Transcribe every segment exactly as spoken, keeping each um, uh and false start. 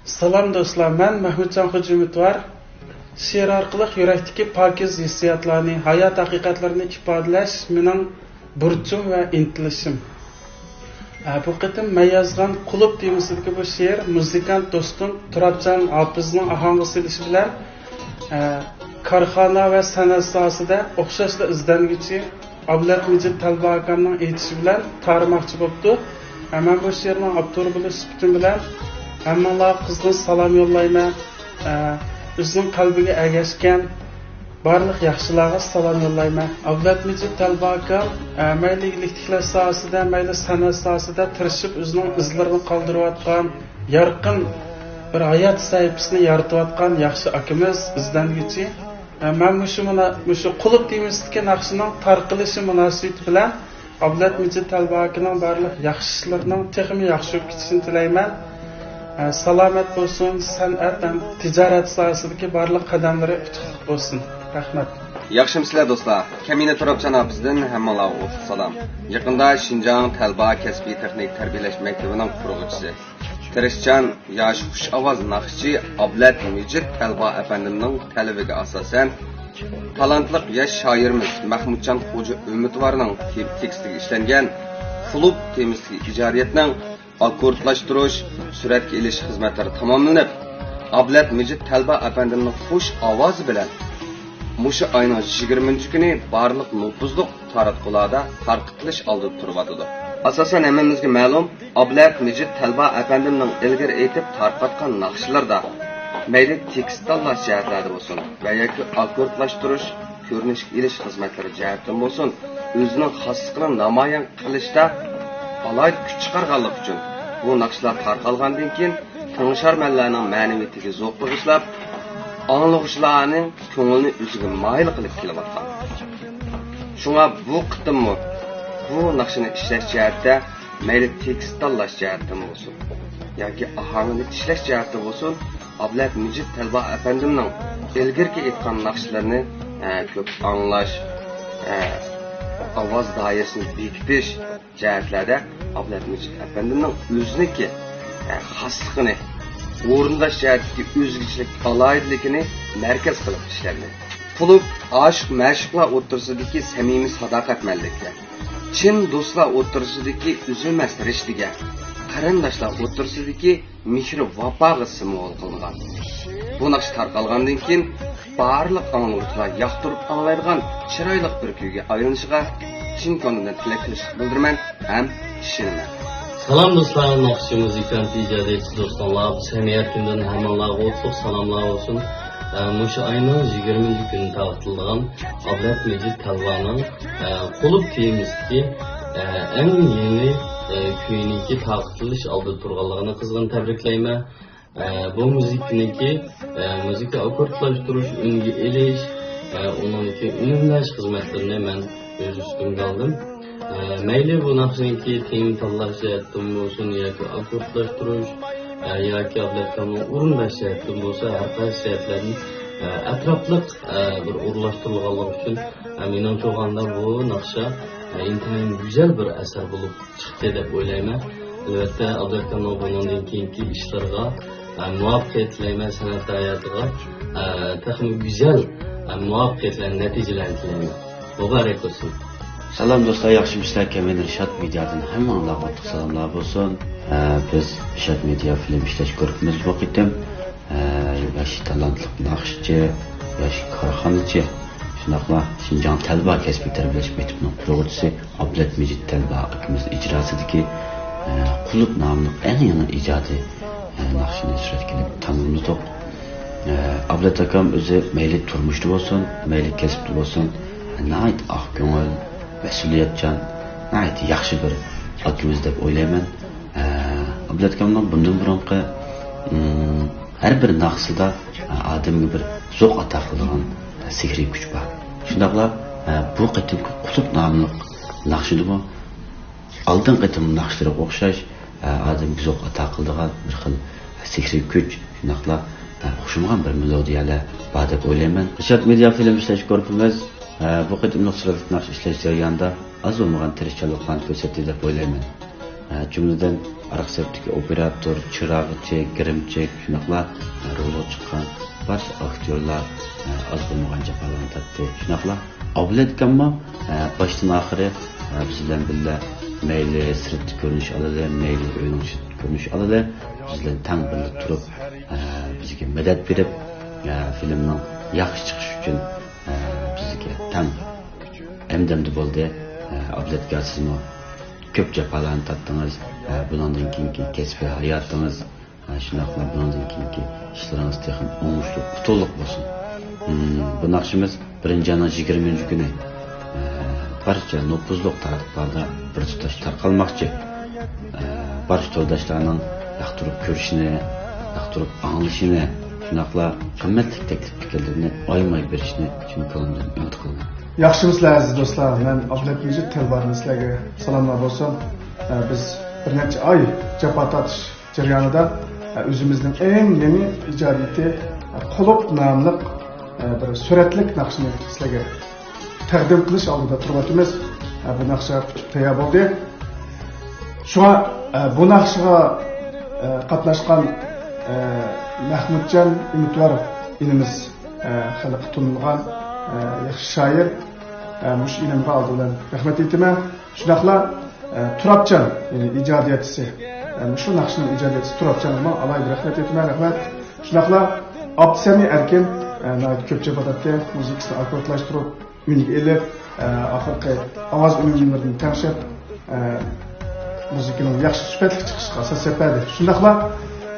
سالام دوستلار، مەن مەھمۇتجان خوجا ئۈمىدۋار. شېئىر ئارقىلىق يۈرەكتىكى پاكىز ھېسسىياتلارنى، ھايات ھەقىقەتلىرىنى ئىپادىلەش مېنىڭ بۇرچۇم ۋە ئىنتىلىشىم. ئە، بۇ قېتىم مەن يازغان قۇلۇپ تېمىسىدىكى بۇ شېئىر مۇزىكانت دوستۇم تۇرابجان ھاپىزنىڭ ئاھاڭغا سېلىشى بىلەن، ئە، كارخانا ۋە سەنئەت ساھەسىدە ئوخشاشلا ئىزدەنگۈچى ئابلەت مىجىت تەلبە ئاكامنىڭ ئېيتىشى بىلەن تارىماقچى بوپتۇ. ھە، مەن بۇ شېئىرنىڭ ئاپتورى بولۇش سۈپىتىم بىلەن ھەممىڭلارغا قىزغىن سالام يوللايمەن. ئە، ئۆزىنىڭ قەلبىگە ئەگەشكەن بارلىق ياخشىلارغا سالام يوللايمەن. ئابلەت مىجىت تەلبە ئاكام، ئە، مەيلى ئىگىلىك تىكلەش ساھەسىدە، مەيلى سەنئەت ساھەسىدە تىرىشىپ ئۆزىنىڭ ئىزلىرىنى قالدۇرۇۋاتقان، يارقىن بىر ھايات سەھىپىسىنى يارىتىۋاتقان ياخشى ئاكىمىز، ئىزدەنگۈچى. ئە، مەن مۇشۇ مۇنا-، مۇشۇ قۇلۇپ تېمىسىدىكى ناخشىنىڭ تارقىلىشى مۇناسىۋىتى بىلەن ئابلەت مىجىت تەلبە ئاكىنىڭ بارلىق ياخشى ئىشلىرىنىڭ تېخىمۇ ياخشى بولۇپ كېتىشىنى تىلەيمەن. ئە، سالامەت بولسۇن، سەنئەت ھەم تىجارەت ساھەسىدىكى بارلىق قەدەملىرى ئۇتۇقلۇق بولسۇن. رەھمەت. ياخشىمۇسىلەر دوستلار؟ كەمىنە تۇرابجان ھاپىزدىن ھەممىڭلارغا ئوتلۇق سالام. يېقىندا شىنجاڭ تەلبە كەسپىي تېخنىك تەربىيەلەش مەكتىپىنىڭ قۇرغۇچىسى، تىرىشچان ياش خۇش ئاۋاز ناخشىچى ئابلەت مىجىت تەلبە ئەپەندىمنىڭ تەلىپىگە ئاساسەن، تالانتلىق ياش شائىرىمىز مەھمۇتجان خوجا ئۈمىدۋارنىڭ تېم-، تېكىستىگە ئىشلەنگەن قۇلۇپ تېمىسىدىكى ئىجادىيەتنىڭ ئاككوردلاشتۇرۇش، سۈرەتكە ئېلىش خىزمەتلىرى تاماملىنىپ، ئابلەت مىجىت تەلبە ئەپەندىمنىڭ خۇش ئاۋازى بىلەن مۇشۇ ئاينىڭ يىگىرمىنچى كۈنى بارلىق نوپۇزلۇق تاراتقۇلاردا تارقىتىلىش ئالدىدا تۇرۇۋاتىدۇ. ئاساسەن، ھەممىمىزگە مەلۇم، ئابلەت مىجىت تەلبە ئەپەندىمنىڭ ئىلگىرى ئېيتىپ تارقاتقان ناخشىلىرىدا مەيلى تېكىست تاللاش جەھەتلەردە بولسۇن ۋە ياكى ئاككوردلاشتۇرۇش، كۆرۈنۈشكە ئېلىش خىزمەتلىرى جەھەتتىن بولسۇن، ئۆزىنىڭ خاسلىقىنى نامايان قىلىشتا ئالاھىدە كۈچ چىقارغانلىقى ئۈچۈن بۇ ناخشىلار تارقالغاندىن كېيىن تىڭشارمەنلەرنىڭ مەنىۋىيىتىگە زوق بېغىشلاپ، ئاڭلىغۇچىلارنىڭ كۆڭلىنى ئۆزىگە مايىل قىلىپ كېلىۋاتقان. شۇڭا بۇ قېتىممۇ بۇ ناخشىنى ئىشلەش جەھەتتە، مەيلى تېكىست تاللاش جەھەتتىن بولسۇن ياكى ئاھاڭىنى ئىشلەش جەھەتتە بولسۇن، ئابلەت مىجىت تەلبە ئەپەندىمنىڭ ئىلگىرىكى ئېيتقان ناخشىلىرىنى، ئە، كۆپ ئاڭلاش، ئە، ئاۋاز دائىرىسىنى بېكىتىش، جەھەتلەردە ئابلەت مىجىت ئەپەندىمنىڭ ئۆزىنىڭكى، ئە، خاسلىقىنى ئورۇنداش جەھەتتىكى ئۆزگىچىلىك ئالاھىدىلىكىنى مەركەز قىلىپ ئىشلەنگەن. قۇلۇپ ئاشىق-مەشۇقلار ئوتتۇرىسىدىكى سەمىمىي ساداقەتمەنلىككە، چىن دوستلار ئوتتۇرىسىدىكى ئۈزۈلمەس رىشتىگە، قېرىنداشلار ئوتتۇرىسىدىكى مېھرى ۋاپاغا سىمۋول قىلىنغان. بۇ ناخشا تارقالغاندىن كېيىن بارلىق ئاڭلىغۇچىلار ياقتۇرۇپ ئاڭلايدىغان چىرايلىق بىر كۈيگە ئايلىنىشىغا چىن كۆڭلۈمدىن تىلەكداشلىق بىلدۈرىمەن ھەم ئىشىنىمەن. سالام دوستلار، ناخشىچى، مۇزىكانت، ئىجادىيەتچى دوستۇڭلار، بىز ھەممە يەردىن ھەممىڭلارغا ئوتلۇق سالاملار بولسۇن. ئە، مۇشۇ ئاينىڭ يىگىرمىنچى كۈنى تارقىتىلىدىغان ئابلەت مىجىت تەلۋانىڭ، ئە، قۇلۇپ تېمىسىدىكى، ئە، ئەڭ يېڭى، ئە، كۈيىنىڭكى تارقىتىلىش ئالدىدا تۇرغانلىقىنى قىزغىن تەبرىكلەيمەن. ئە، بۇ مۇزىكىنىڭكى، ئە، مۇزىكا ئاككوردلاشتۇرۇش، ئۈنگە ئېلىش، ئە، ئۇنىڭدىكى ئۈنۈملەش خىزمەتلىرىنى مەن ئۆز ئۈستۈمگە ئالدىم. ئە، مەيلى بۇ ناخشىنىڭكى تېما تاللاش جەھەتتىن بولسۇن ياكى ئاككوردلاشتۇرۇش، ئە، ياكى ئابلەت ئاكامنىڭ ئورۇنداش جەھەتتىن بولسا، ھەر قايسى جەھەتلەردىن، ئە، ئەتراپلىق، ئە، بىر ئورۇنلاشتۇرۇلغانلىقى ئۈچۈن، ئە، مېنىڭچە ئالغاندا بۇ ناخشا، ئە، ئىنتايىن گۈزەل بىر ئەسەر بولۇپ چىقتى دەپ ئويلايمەن. ئەلۋەتتە، ئابلەت ئاكامنىڭ بۇنىڭدىن كېيىنكى ئىشلىرىغا، ئە، مۇۋەپپەقىيەت تىلەيمەن، سەنئەت ھاياتىغا، ئە، تېخىمۇ گۈزەل، ئە، مۇۋەپپەقىيەتلەرنى، نەتىجىلەرنى تىلەيمەن. مۇبارەك بولسۇن. سالام دوستلار، ياخشىمۇسىلەر؟ كەمىنە رىشات مېدىيادىن ھەممىڭلارغا ئوتلۇق سالاملار بولسۇن. ئە، بىز رىشات مېدىيا فىلىم ئىشلەش گۇرۇپپىمىز بۇ قېتىم، ئە، ياش تالانتلىق ناخشىچى، ياش كارخانىچى، شۇنداقلا شىنجاڭ تەلۋا كەسپىي تەربىيەلەش مەكتىپىنىڭ قۇرغۇچىسى ئابلەت مىجىت تەلۋا ئاكىمىز ئىجراسىدىكى، ئە، قۇلۇپ ناملىق ئەڭ يېڭى ئىجادىي، ئە، ناخشىنى سۈرەتكە ئېلىپ تاماملىدۇق. ئە، ئابلەت ئاكام ئۆزى مەيلى تۇرمۇشتا بولسۇن، مەيلى كەسىپتە بولسۇن، ناھايىتى ئاق كۆڭۈل، مەسئۇلىيەتچان، ناھايىتى ياخشى بىر ئاكىمىز دەپ ئويلايمەن. ئە، ئابلەت ئاكامنىڭ بۇندىن بۇرۇنقى، ئىم، ھەر بىر ناخشىسىدا، ئە، ئادەمگە بىر زوق ئاتا قىلىدىغان سېھرىي كۈچ بار. شۇنداقلا، ئە، بۇ قېتىمقى قۇلۇپ ناملىق ناخشىدىمۇ ئالدىنقى قېتىم ناخشىلىرىغا ئوخشاش، ئە، ئادەمگە زوق ئاتا قىلىدىغان بىر خىل سېھرىي كۈچ، شۇنداقلا، ئە، ئوخشىمىغان بىر مېلودىيەلەر بار دەپ ئويلايمەن. رىشات مېدىيا فىلىم ئىشلەش گۇرۇپپىمىز، ئە، بۇ قېتىملىق سۈرەتلىك ناخشا ئىشلەش جەريانىدا ئاز بولمىغان تىرىشچانلىقلارنى كۆرسەتتى دەپ ئويلايمەن. ئە، جۈملىدىن ئارقا سەپتىكى ئوپېراتور، چىراغچى، گىرىمچى، شۇنداقلا، ئە، رولغا چىققان بارچە ئاكتيورلار، ئە، ئاز بولمىغان جاپالارنى تارتتى. شۇنداقلا ئابلەت ئاكاممۇ، ئە، باشتىن ئاخىرى، ئە، بىز بىلەن بىللە مەيلى سىرتتا كۆرۈنۈش ئالىلى، مەيلى ئۆينىڭ ئىچىدە كۆرۈنۈش ئالىلى، بىز بىلەن تەڭ بىللە تۇرۇپ، ئە، بىزگە مەدەت بېرىپ، ئە، فىلىمنىڭ ياخشى چىقىشى ئۈچۈن، ئە، بىزگە تەڭ ھەمدەمدە بولدى. ئە، ئابلەت ئاكا، سىزمۇ كۆپ جاپالارنى تارتتىڭىز. ئە، بۇنىڭدىن كېيىنكى كەسپىي ھاياتىڭىز، ئە، شۇنداقلا بۇنىڭدىن كېيىنكى ئىشلىرىڭىز تېخىمۇ ئوڭۇشلۇق، ئۇتۇقلۇق بولسۇن. مم، بۇ ناخشىمىز بىرىنچى ئاينىڭ يىگىرمىنچى كۈنى، ئە، بارچە نوپۇزلۇق تاراتقۇلاردا بىر تۇتاش تارقالماقچى. ئە، بارچە تورداشلارنىڭ ياقتۇرۇپ كۆرۈشىنى، ياقتۇرۇپ ئاڭلىشىنى، شۇنداقلا قىممەتلىك تەكلىپ پىكىرلىرىنى ئايىماي بېرىشىنى چىن كۆڭلۈمدىن ئۈمىد قىلىمەن. ياخشىمۇسىلەر ئەزىز دوستلار، مەن ئابلەت مۇجىت تەلۋاردىن سىلەرگە سالاملار بولسۇن. ئە، بىز بىر نەچچە ئاي جاپا تارتىش جەريانىدا، ئە، ئۆزىمىزنىڭ ئەڭ يېڭى ئىجادىيىتى، ئە، قۇلۇپ ناملىق، ئە، بىر سۈرەتلىك ناخشىنى سىلەرگە تەقدىم قىلىش ئالدىدا تۇرۇۋاتىمىز. ئە، بۇ ناخشا پۈتۈپ تەييار بولدى. شۇڭا، ئە، بۇ ناخشىغا، ئە، قاتناشقان، ئە، مەھمۇتجان ئۈمىدۋار ئىنىمىز، ئە، خەلققە تونۇلغان، ئە، ياخشى شائىر. ئە، مۇشۇ ئىنىمغا ئالدى بىلەن رەھمەت ئېيتىمەن. شۇنداقلا، ئە، تۇرابجان، يەنى ئىجادىيەتچىسى، ئە، مۇشۇ ناخشىنىڭ ئىجادىيەتچىسى تۇرابجانغىمۇ ئالاھىدە رەھمەت ئېيتىمەن، رەھمەت. شۇنداقلا ئابدۇسەمىي ئەركىن، ئە، ناھايىتى كۆپ جاپا تارتتى، مۇزىكىسىنى ئاككوردلاشتۇرۇپ، ئۈنگە ئېلىپ، ئە، ئاخىرقى ئاۋاز ئۈنۈملىرىنى تەڭشەپ، ئە، مۇزىكىنىڭ ياخشى سۈپەتلىك چىقىشىغا ئاساس يەپ بەردى. شۇنداقلا،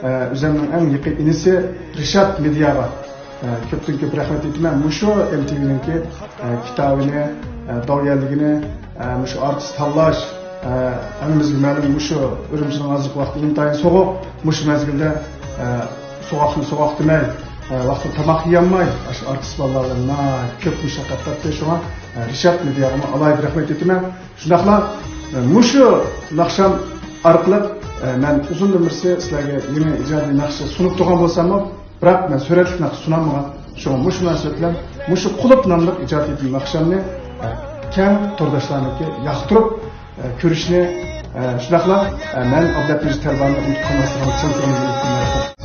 ئە، ئۆزۈمنىڭ ئەڭ يېقىن ئىنىسى رىشات مېدىياغا، ئە، كۆپتىن كۆپ رەھمەت ئېيتىمەن. مۇشۇ ئېم تى ۋىنىڭكى، ئە، كىتابىنى، ئە، داۋيەنلىكىنى، ئە، مۇشۇ ئارتىس تاللاش، ئە، ھەممىمىزگە مەلۇم، مۇشۇ ئۈرۈمچىنىڭ ھازىرقى ۋاقتى ئىنتايىن سوغۇق. مۇشۇ مەزگىلدە، ئە، سوغۇقنى سوغۇق دېمەي، ئە، ۋاقتىدا تاماق يېيەلمەي، ئاشۇ ئارتىس بالىلار بىلەن ناھايىتى كۆپ مۇشەققەت تارتتى. شۇڭا، ئە، رىشات مېدىياغىمۇ ئالاھىدە رەھمەت ئېيتىمەن. شۇنداقلا، ئە، مۇشۇ ناخشام ئارقىلىق، ئە، مەن ئۇزۇندىن بېرى سىلەرگە يېڭى ئىجادىي ناخشا سۇنۇپ تۇرغان بولساممۇ، بىراق مەن سۈرەتلىك ناخشا سۇنالمىغان. شۇڭا مۇشۇ مۇناسىۋەت بىلەن مۇشۇ قۇلۇپ ناملىق ئىجادىيىتىم ناخشامنى، ئە، كەڭ تورداشلارنىڭكى ياقتۇرۇپ، ئە، كۆرۈشنى، ئە، شۇنداقلا، ئە، مەن ئابلەت مۇجىت تەلۋاردىن ئۈمىد قىلماسلىقىڭىزنى چىن كۆڭلۈمدىن ئۈمىد قىلىمەن.